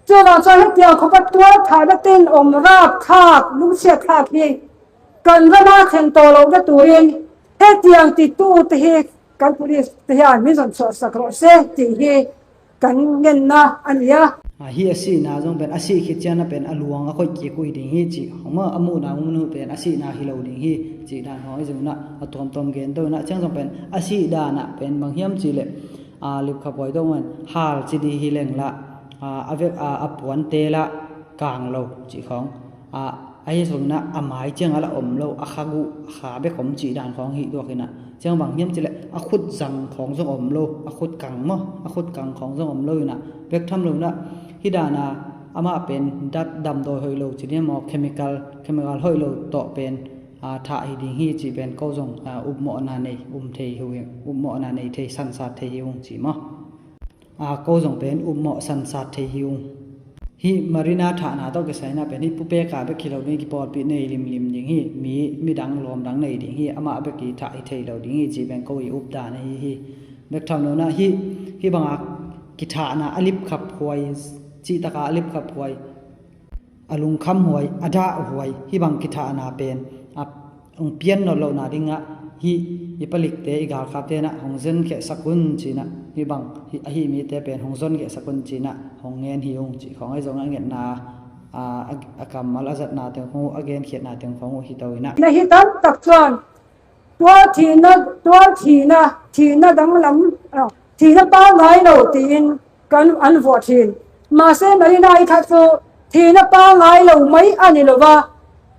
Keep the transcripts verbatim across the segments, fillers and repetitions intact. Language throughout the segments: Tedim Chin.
Cuvang chuan hetiang khawpa tualthahna ten awm rapkhak, lungsiatkhak hi kan rama thlen tawh lohna turin hetiang titute hi kan police te hian min zawn chhuahsak rawh se tih hi kan ngenna a ni a. A, hi a sihna zawng pen a sih khit chiana pen a luang a khawih kik ui ding hi chih khawng maw, a muhna hung nu pen a sihna hi lo ding hi chih dan khawng i zungna a tuamtuam gen deuhna chiang zawng pen a sih dana pen bang hiam chih leh, a, lipkhaphuai deuh man hal chi di hi leng la, a, a vek, a, a puante la kang lo chih khawng, a, a hi zungna a mai chiang a la awm lo, a kha guh a kha bek awm chih dan khawng hi duak ina chiang bang hiam chih leh a khut zang khawng zawng awm lo, a khut kang maw, a khut kang khawng zawng awm lo ina bek tham lo ina hi dana amah pen dat damdawi hoih lo chi diam maw, chemical, chemical hoih lo tawh pen, a, thah hi ding hi chih pen ko zawng, a, upmawhna nei um thei hi ung, upmawhna nei thei, sansat thei hi ung chi maw. A, ko zawng pen upmawh sansat thei hi ung. Hi Marina thahna tawh kisai ina pen hi pupeka bek hi lo ding, kipawlpih nei limlim ding hi, mi, midang lawm dang nei ding hi, amah bek hi thah hi thei lo ding hi chih pen ko i updan ahi hi. Bek tham lo ina hi, hi banga kithahna a lipkhaphuai, chih taka a lipkhaphuai, a lungkhamhuai, a dahhuai, hi bang kithahna pen a hong pian nawn lohna dingah hi i palikte, i galkapte ina hong zon khehsak un china, hi bang hi, a hi mite pen hong zon khehsak un china hong ngen hi ung chih khawng ahi zong a ngetna, a, a, a kammal a zatna teng khawng uh, a genkhiatna teng khawng uh hi to ina. Na hi tam tak chuan tual thihna, tual thihna, thihna danglam, ah, thihna pangngai lo tiin kan an vuah ṭhin. Mahse, Marina-i kha chu thihna pangngai lo mai a ni lo va,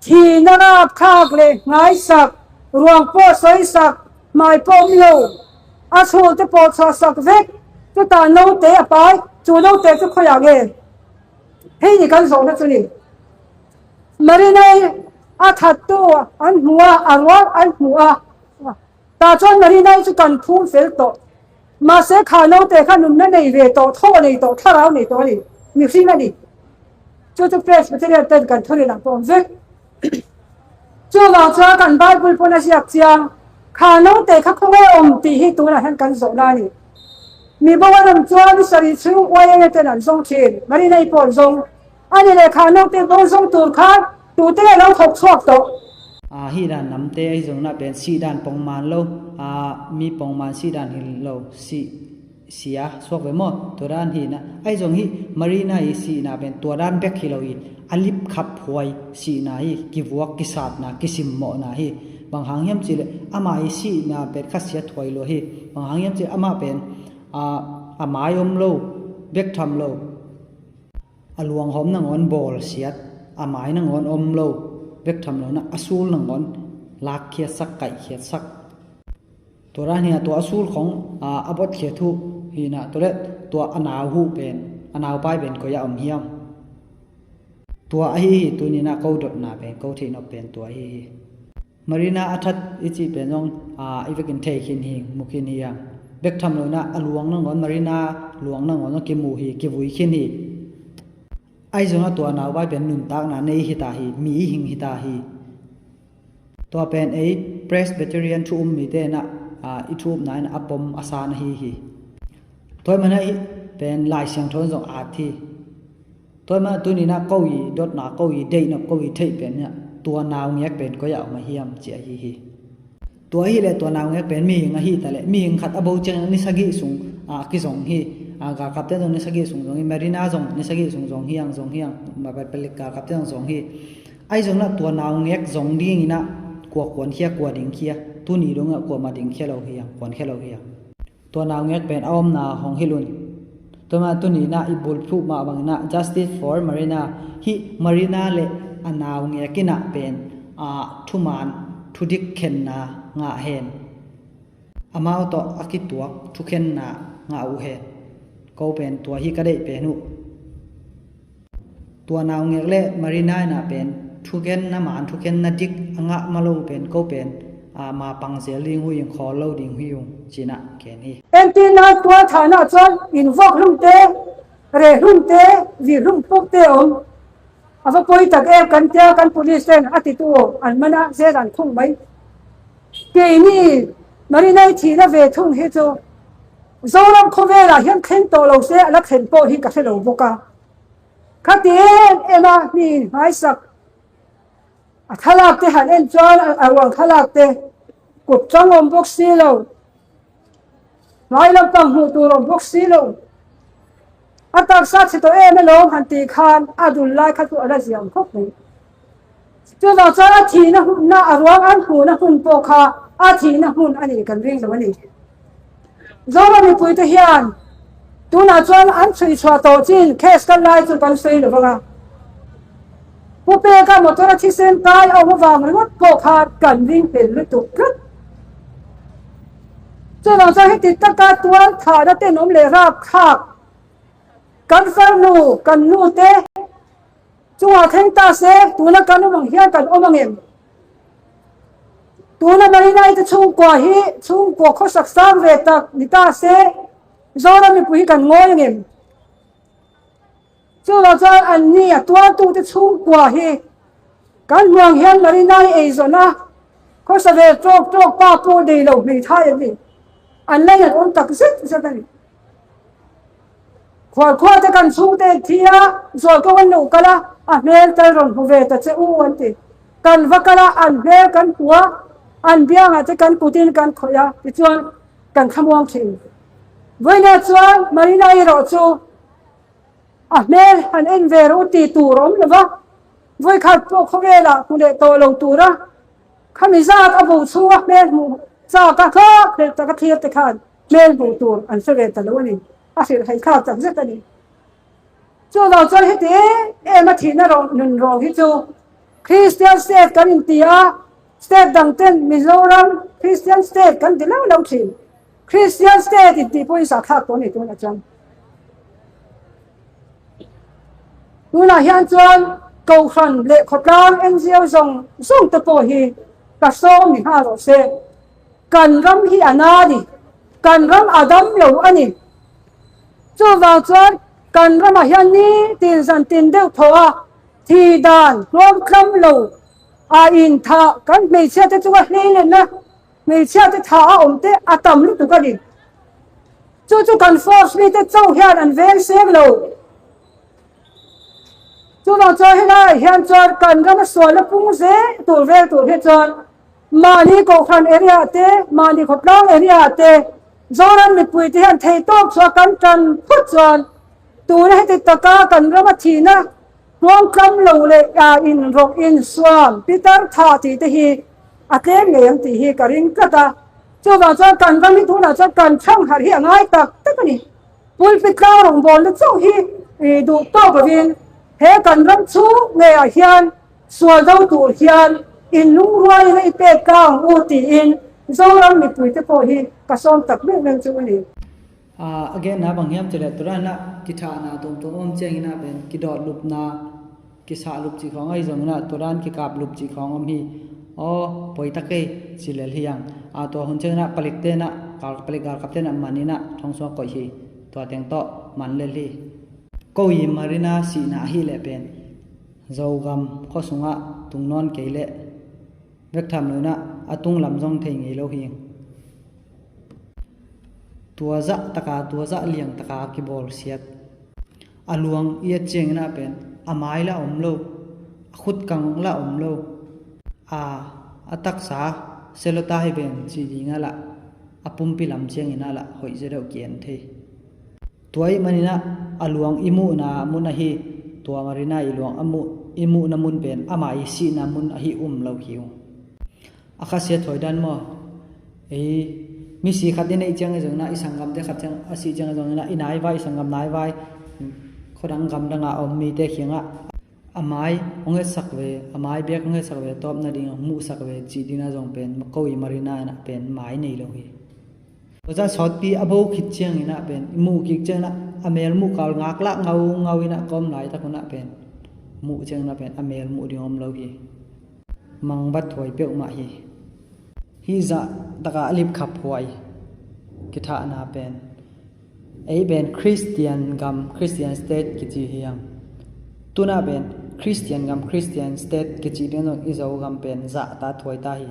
thihna rapkhak leh ngaisak, ruang pawh sawisak, hmai pawh awm lo, a chhul te pawh chhuahsak vek, chutah note a pai, chu note chu khawiah nge? Hei ni kan zawhna chu ni. Marina-i a thattu an hmu a, a rual an hmu a. Tah chuan Marina-i chu kan phum fel tawh. Mahse, kha note kha nunna nei ve tawh, thaw nei tawh, thlarau nei tawh a ni. Mihring a ni. Chu chu Presbyterian ten kan thawhhilh ah pawh awm vek. Chuvang chuan kan Bible pawn a ziak chiang, kha note kha khawnge awm tih hi tunah hian kan zawhna a ni. Mi bo an awm chuan ni sarih chhung Y M A ten an zawng ṭhin, Marina-i pawh an zawng. A ni leh kha note bo zawng tur khan tute nge lo thawk chhuak tawh. A, hi dan namte ahi zongna pen sih dan pawngman lo, a, mi pawngman sih dan hi lo, sih sia suak ve maw? Tua dan hi na. Ahi zong hi Marina-i sihna pen tua dan bek hi lo hi. A lipkhaphuai sihna hi, kivuak, kisatna, kisimmawhna hi. Bang hang hiam cih leh amah-i sihna pen kha siathuai lua hi. Bang hang hiam cih leh amah pen, a, a mai awm lo, bek tham lo, a luanghawm nangawn bawlsiat, a mai nangawn awm lo, bek tham lo na, a sul nangawn lakkhiatsak, kaihkhiatsak. Tua dan hi a, tua a sul khawng, a, a bawtkhiat huh hi na, tua leh tua a nau huh pen, a naupai pen koi ah awm hiam? Tua ahi hi, tuni na ko dotna pen, ko theihnawp pen tua ahi hi. Marina a that i cih pen zong, a, i vekin thei khin hi, mu khin hi a. Bek tham lo na, a luang nangawn, Marina luang nangawn zong kimu hi, kivui khin hi. Ahi zongin tua naupai pen nuntakna nei hi ta hi, mi i hing hi ta hi. Tua pen ei Presbyterian thu um mite na, a, i thu upna in a pom a san ahi hi. Tua ahih manin i pen Lai Siangtho in zong at hi. Tua ahih manin tuni na ko i dotna, ko i deihnawp, ko i theih pen hi na, tua naungek pen koi ah om a hiam cih ahi hi. Tua ahih leh tua naungek pen mihing ahi ta leh, mihing khat a bo ciangin ni sagih sung, a, kizong hi, a, galkapte zong ni sagih sung zong hi, Marina zong ni sagih sung zong hi ang, zong hi ang, ma palik galkapte zong zong hi. Ahi zongin tua naungek zong dingin a kua kuankhia, kua dingkhia, tuni dongin a kuamah dingkhia lo hi ang, kuankhia lo hi ang. Tua naungek pen a omna hong hilh un. Tua ahih manin tuni na i bulphuh mah bangin a Justice for Marina, hih Marina leh a naungek in a pen, a, thuman, thudik khenna ngah hen. Amau tawh a kituak thukhenna ngah uh hen. Ko pen tua hi ka deih pen uh. Tua naungek leh Marina in a pen thukhenna man, thukhenna dik a ngah ma lo pen ko pen, a, ma pang zel ding uh hi ung, khawl lo ding uh hi ung ci-in a ken hi. Entir nan tualthahna chuan invawk hlumte, reh hlumte, vih hlum pukte a awm. A va pawi tak em kan tia, kan police ten a titu an man a, zel an khung mai. Keini Marina-i thihna ve thung hi chu Zoram khawvelah hian thleng tawh lo se, a la thlen pawh hi ka hre lo bawk a. Khatin ema mi hmaisak a thalakte han en chuan a ruang thalakte kut tang awm bawk si lo, hmai lampang hmuh tur awm bawk si lo, a taksa chhe tawh em alawm han ti khan a dul lai kha chu a la ziam khawp mai. Chuvang chuan a thihna hmunna a ruang an hmuhna hmun pawh kha a thihna hmun a nih kan ring lo a ni. Zoram mipuite hian tunah chuan an chhui chhuah tawh chin case kan lai chu kan sawi lo vang a. Pu Peka motor a thisen kai a awm avang ringawt pawh khan kan ring fel lutuk tlat. Chuvang chuan heti taka tual thahna tenawm leh rapthlak kan farnu kan nute chungah thleng ta se, tuna kan awm ang hian kan awm ang em? Tuna Marina-i te chhungkua hi chhungkua khawsak sang ve tak ni ta se, Zoram mipui hi kan ngawi ang em? Chuvang chuan an ni a tualtute chhungkua hi kan hmuh ang hian Marina-i ei zawhna khawsa ve tawk tawk pa pawh dei lo hmeithai an ni. An lain an awm tak zet zet a ni. Khualkhua te kan chhungte thi a, zualko an lo kal a, a hmel tal rawn hmu ve ta che u an ti. Kan va kal a, an hmel kan hmu a, an biangah te kan kutin kan khawih a, tichuan kan thlamuang ṭhin. Vawiina chuan Marina-i erawh chu a hmel han en ve rawh u ti tur awm lo va, vawikhat pawh khawvelah hmu leh tawh lo tura khami zat a bu chhunga hmel hmuh chak a thlak hmel taka thlir te khan hmel hmuh tur an hre ve ta lo a ni. A hrilh hei thlak tak zet a ni. Chuvang chuan heti em em a thihna rawh, nun rawh hi chu Christian state kan inti a, state dang ten Mizoram Christian state kan ti lo lo ṭhin. Christian state intih pawh in sahthlak tawh a ni tunah chuan. Tunah hian chuan Kohhran leh khawtlang N G O zawng zawng te pawh hi ka sawm ni nghal rawh se. Kan ram hi a na ni, kan ram a dam lo a ni. Chuvang chuan kan ramah hian ni tin zan tin deuh thawh a, thi dan hnuam tlam lo a inthah kan hmeichhia te chunga hleilenna hmeichhia te thah a awm te a tam lutuk a ni. Chu chu kan force mi te chauh hian an veng seng lo. Chuvang chuan helai hian chuan kan ram a sual a pung zel tur vel tur hi chuan mahni Kohhran area te, mahni khawtlang area te, Zoram mipui te hian thei tawk chhuah kan ṭan phawt chuan tuna heti taka kan ram a thihna hnuam tlam lo leh a inrawk insuam pitar thah tih te hi a tlem ngei ang tih hi ka ring tlat a. Chuvang chuan kan ram hi tunah chuan kan ṭhangharh hi a ngai tak tak a ni. Pulpit tlang rawngbawlna chauh hi, i, duh tawk lovin he kan ram chhung ngeiah hian sual do tur hian in lungrualin i pek tlang u tiin Zoram mipuite pawh hi ka sawm tak meuh meuh chu a ni. A, a genna bang hiam cih leh turanah kithahna tuamtuam awm cianginah pen kidawt lupna kisah lup cih khawng ahi zonginah turan kikap lup cih khawng awm hi. Aw, poi ta kei ci lel hi ang. A, tua hun cianginah palik tenah, kal, palik galkap tenah maninah thawngsuak koih hi. Tua teng tawh man lel hi. Ko i Marina sihna ahih leh pen Zogam khuasungah tung nawn kei leh vek tham loinah a tunglam zong thei ngei lo hi. Tua zah taka, tua zah liang taka kibawlsiat. A luang i et cianginah pen a mai la om lo, a khutkang la om lo, a, a taksa selota hi ven cih dinga lah a pumpi lam cianginah lah hoih zia deuh ki-en thei. Tua ih maninah a luang i muhna mun ahi, tua Marina i luang a muh, i muhna mun pen ama i sihna mun ahi um lo hi uh. A khasiat thawi dan maw? Ei, misi khat i neih ciang i zonginah, i sanggam te khat ciang a sih ciang i zonginah, i nai vai, i sanggam nai vai, khuadang gamdangah a om mite khiangah a mai hong etsak ve, a mai bek hong etsak ve, tawpna ding hong muhsak ve cih dingah zong pen ko i Marina inah pen mai nei lo hi. Tua zah sawtpi a bo khit cianginah pen i muh kik cianginah a mel muh kal ngak lah ngau ngau inah kawm laitak hunah pen muh cianginah pen a mel muh ding om lo hi. Mangbat huai peuhmah hi. Hih zah takah a lipkhap huai kithahna pen ei pen Christian gam, Christian state kici hi ang. Tunah pen Christian gam, Christian state kici ding zong i Zogam pen zah ta thuai ta hi.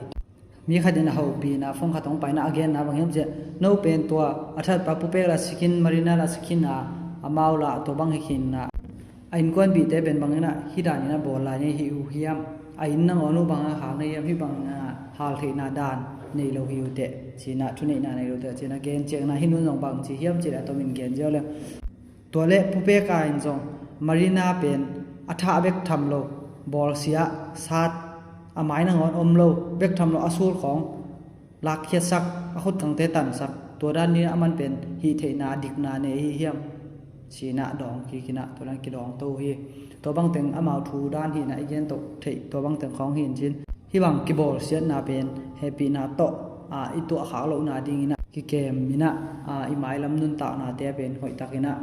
Mi khatin a hopihna phone khat hong paina a genna bang hiam ciah, no pen tua a thatpa Pu Pek lah sikhin, Marina lah sikhin a, amau lah tua bang hi khin a. A innkuanpihte pen bang inah hih dan inah bawl lai nei hi uh hiam? A inn nangawn uh bang a hal nei hiam? Hih bang inah hal theihna dan nei lo hi uh teh, ci inah thuneihna nei lo teh, ci inah gen ciangin ah hih nu in zong bang ci hiam cih leh a tomin gen ziau leng. Tua leh Pu Peka in zong Marina pen a thah bek tham lo, bawlsia, sat, a mai nangawn om lo, bek tham lo, a sul khawng lakkhiatsak, a khut khangte tansak, tua dan inah aman pen hih theihna dikna nei hi hiam? Ci inah dawng kik inah tua dan kidawng to hi. Tua bangteng amau thu dan hi inah i gen to theih tua bangteng khawng hi in cin. Hih bang kibawlsiatna pen hehpihna tawh, a, i tuahkhak lohna ding inah kikem inah, a, i mailam nuntaknate pen hoihtak inah,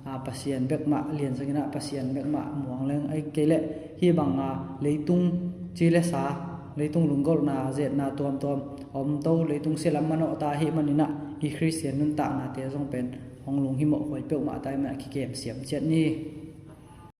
a, Pasian bekmah liansak inah Pasian bekmah muang leng, ahih kei leh hih bang, a, leitung ci le sa, leitung lunggolhna, zetna tuamtuam om to, leitung sialam manawh ta ahih man inah i Khristian nuntaknate zong pen hong lunghimawh huai peuhmah ta ahih man inah kikem siam ciat ni.